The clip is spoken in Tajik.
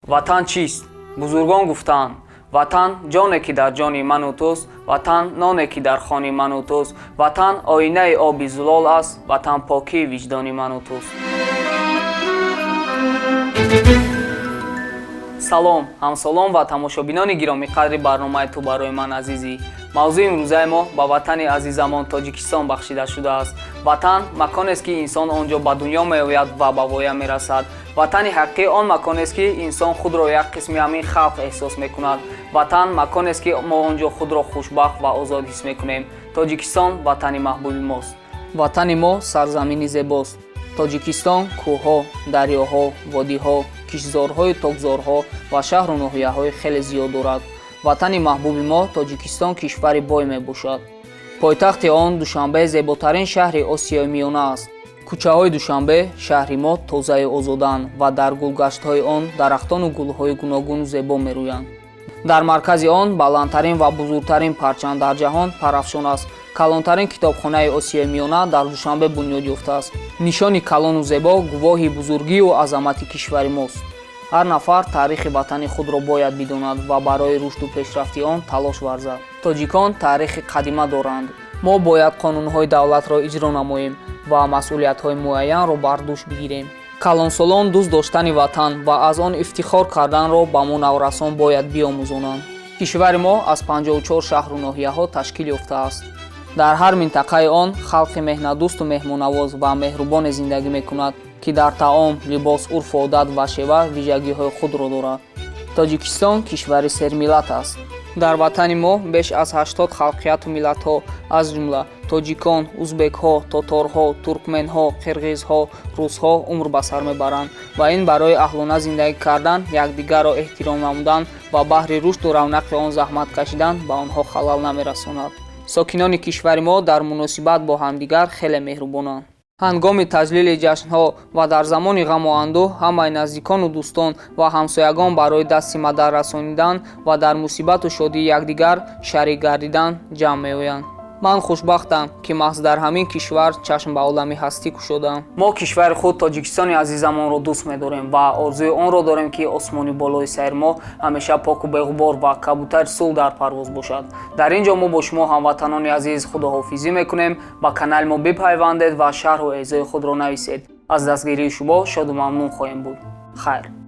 Ватан чист? Бузургон гуфтаанд: ватан ҷоне, ки дар ҷони ману туст, ватан ноне, ки дар хони ману туст, ватан оинаи оби зулол аст, ватан покии виҷдони ману туст. Салом, ҳамсолон ва тамошобинони гиромиқадри барномаи «Ту барои ман азизӣ». Мавзӯи имрӯзаи мо ба ватани азизамон Тоҷикистон бахшида шудааст. Ватан маконест, ки инсон он ҷо ба дунё меояд ва ба воя мерасад. Ватани ҳақиқӣ он маконест, ки инсон худро як қисми ҳамин халқ эҳсос мекунад. Ватан маконест, ки мо он ҷо худро хушбахт ва озод ҳис мекунем. Тоҷикистон ватани маҳбуби мост. Ватани мо сарзамини зебост. Тоҷикистон кӯҳҳо, дарёҳо, водиҳо, киштзорҳою токзорҳо ва шаҳру ноҳияҳои хеле зиёд дорад. Ватани маҳбуби мо Тоҷикистон кишвари бой мебошад. Пойтахти он Душанбе зеботарин шаҳри Осиёи Миёна аст. Кӯчаҳои Душанбе, шаҳри мо, тозаю озодаанд ва дар гулгаштҳои он дарахтону гулҳои гуногуну зебо мерӯянд. Дар маркази он баландтарин ва бузургтарин парчам дар ҷаҳон парафшон аст. Калонтарин китобхонаи Осиёи Миёна дар Душанбе бунёд ёфтааст. Нишони калону зебо гувоҳи бузургию азамати кишвари мост. Ҳар нафар таърихи ватани худро бояд бидонад ва барои рушду пешрафти он талош варзад. Тоҷикон таърихи қадима доранд. Мо бояд қонунҳои давлатро иҷро намоем ва масъулиятҳои муайянро бар дӯш бигирем. Калонсолон дӯст доштани ватан ва аз он ифтихор карданро ба мо, наврасон, бояд биомӯзонанд. Кишвари мо аз 54 шаҳру ноҳияҳо ташкил ёфтааст. Дар ҳар минтақаи он халқи меҳнатдӯсту меҳмоннавоз ва меҳрубоне зиндагӣ мекунад, ки дар таом, либос, урфу одат ва шева вижагиҳои худро дорад. Тоҷикистон кишвари сермиллат аст. Дар ватани мо беш аз 80 халқияту миллатҳо, аз ҷумла тоҷикон, узбекҳо, тоторҳо, туркменҳо, қирғизҳо, русҳо умр ба сар мебаранд ва ин барои аҳлона зиндагӣ кардан, якдигарро эҳтиром намудан ва баҳри рушду равнақи он заҳмат кашидан ба онҳо халал намерасонад. Сокинони кишвари мо дар муносибат бо ҳамдигар хеле меҳрубонанд. Ҳангоми таҷлили ҷашнҳо ва дар замони ғаму андӯҳ ҳамаи наздикону дӯстон ва ҳамсоягон барои дасти мадад расонидан ва дар мусибату шодии якдигар шарик гардидан ҷамъ меоянд. Ман хушбахтам, ки маҳз дар ҳамин кишвар чашм ба олами ҳастӣ кушодам. Мо кишвари худ, Тоҷикистони азизамонро дӯст медорем ва орзуи онро дорем, ки осмони болои сари мо ҳамеша поку беғубор ва кабутари сулҳ дар парвоз бошад. Дар ин ҷо мо бо шумо, ҳамватанони азиз, худоҳофизӣ мекунем. Ба канали мо бипайвандед ва шарҳу эзои худро нависед. Аз дастгирии шумо шоду мамнун хоҳем буд. Хайр.